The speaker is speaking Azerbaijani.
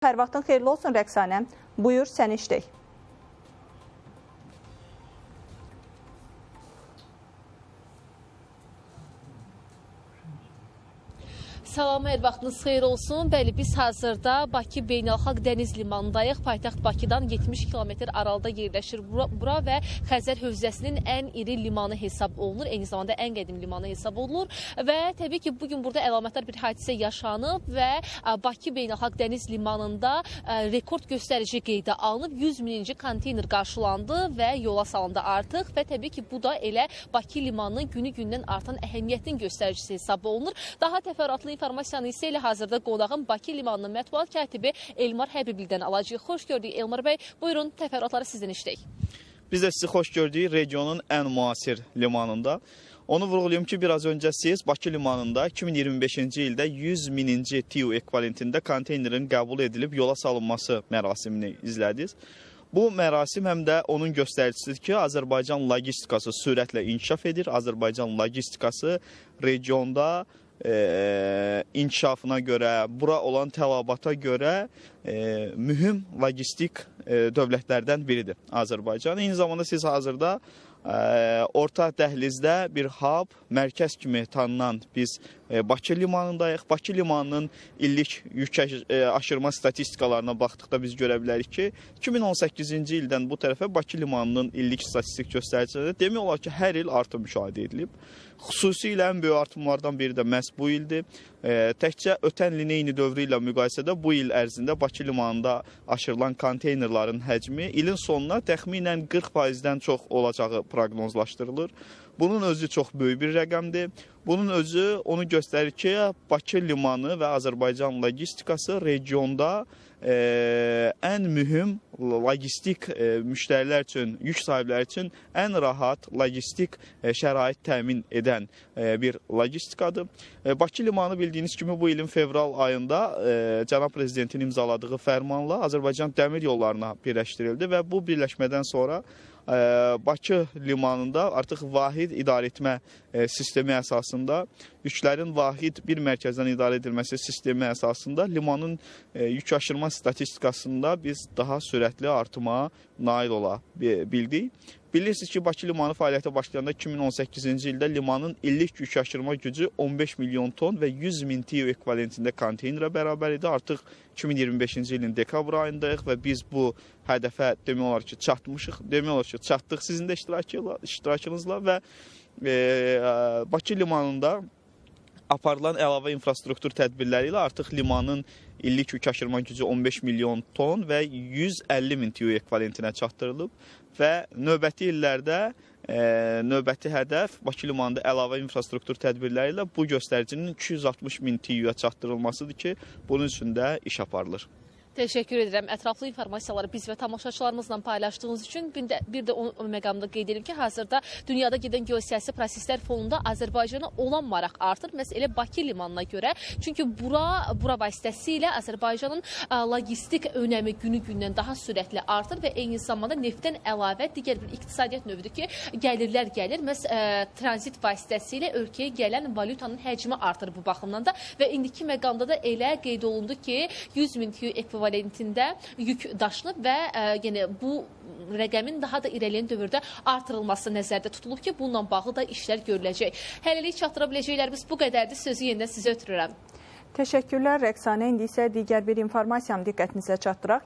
Hər vaxtın xeyirli olsun Rəqsanə. Buyur, səni işlək. Salam, hər vaxtınız xeyir olsun. Bəli, biz hazırda Bakı Beynəlxalq Dəniz Limanındayıq. Paytaxt Bakıdan 70 kilometr aralıda yerləşir bura və Xəzər hövzəsinin ən iri limanı hesab olunur. Eyni zamanda ən qədim limanı hesab olunur. Və təbii ki, bugün burada əlamətdar bir hadisə yaşanıb və Bakı Beynəlxalq Dəniz Limanında rekord göstərici qeydə alınıb. 100 mininci konteyner qarşılandı və yola salındı artıq. Və təbii ki, bu da elə Bakı limanının günü-gündən artan əhəmiyyətinin göstəricisi hesab olunur. Daha təfərrüatlı informasiyanı isə elə hazırda qonağım Bakı limanının mətbuat katibi Elmar Həbiblidən alacağıq. Xoş gördük Elmar bəy. Buyurun, təfərrüatları sizdən işləyək. Biz də sizi xoş gördük regionun ən müasir limanında. Onu vurğulayım ki, biraz öncə siz Bakı limanında 2025-ci ildə 100 mininci TİU ekvivalentində konteynerin qəbul edilib yola salınması mərasimini izlədiniz. Bu mərasim həm də onun göstəricisidir ki, Azərbaycan logistikası sürətlə inkişaf edir. Azərbaycan logistikası regionda inkişafına görə, bura olan tələbata görə mühüm logistik dövlətlərdən biridir Azərbaycan. Eyni zamanda siz hazırda orta dəhlizdə bir hub, mərkəz kimi tanınan biz Bakı limanındayıq. Bakı limanının illik yük aşırma statistikalarına baxdıqda biz görə bilərik ki, 2018-ci ildən bu tərəfə Bakı limanının illik statistik göstəricilərində demək olar ki, hər il artım müşahidə edilib. Xüsusilə ən böyük artımlardan biri də məhz bu ildir. Təkcə ötən ilin eyni dövrü ilə müqayisədə bu il ərzində Bakı limanında aşırılan konteynerların həcmi ilin sonuna təxminən 40%-dən çox olacağı proqnozlaşdırılır. Bunun özü çox böyük bir rəqəmdir. Bunun özü onu göstərir ki, Bakı limanı və Azərbaycan logistikası regionda ən mühüm logistik müştərilər üçün, yük sahibləri üçün ən rahat logistik şərait təmin edən bir logistikadır. Bakı limanı bildiyiniz kimi bu ilin fevral ayında Cənab Prezidentin imzaladığı fərmanla Azərbaycan Dəmir Yollarına birləşdirildi və bu birləşmədən sonra Bakı limanında artıq vahid idarəetmə sistemi əsasında, yüklərin vahid bir mərkəzdən idarə edilməsi sistemi əsasında limanın yük aşırma statistikasında biz daha sürətli artıma nail ola bildik. Bilirsiniz ki, Bakı limanı fəaliyyətə başlayanda 2018-ci ildə limanın illik yük aşırma gücü 15 milyon ton və 100 min TİU ekvivalentində konteynerə bərabər idi. Artıq 2025-ci ilin dekabr ayındayıq və biz bu hədəfə demək olar ki, çatmışıq. Demək olar ki, çatdıq sizin də iştirakınızla və Bakı limanında aparılan əlavə infrastruktur tədbirləri ilə artıq limanın illik yük aşırma gücü 15 milyon ton və 150 min TİU ekvivalentinə çatdırılıb və növbəti illərdə növbəti hədəf Bakı limanında əlavə infrastruktur tədbirləri ilə bu göstəricinin 260 min TİU-ya çatdırılmasıdır ki, bunun üçün də iş aparılır. Təşəkkür edirəm ətraflı informasiyaları biz və tamaşaçılarımızla paylaşdığınız üçün. Bir də o məqamda qeyd edim ki, hazırda dünyada gedən geosiyasi proseslər fonunda Azərbaycana olan maraq artır. Məhz elə Bakı limanına görə. Çünki bura vasitəsilə Azərbaycanın logistik önəmi günü-gündən daha sürətli artır və eyni zamanda neftdən əlavə digər bir iqtisadiyyat növüdür ki, gəlirlər gəlir. Məhz tranzit vasitəsilə ölkəyə gələn valyutanın həcmi artır bu baxımdan da və indiki məqamda da elə qeyd olundu ki, 100 min TİU ekvivalentində yük daşınıb və yəni bu rəqəmin daha da irəliləyən dövrdə artırılması nəzərdə tutulub ki, bununla bağlı da işlər görüləcək. Hələlik çatdıra biləcəklərimiz bu qədərdir. Sözü yenidən sizə ötürürəm. Təşəkkürlər Rəqsanə. İndi isə digər bir informasiyanı diqqətinizə çatdıraq.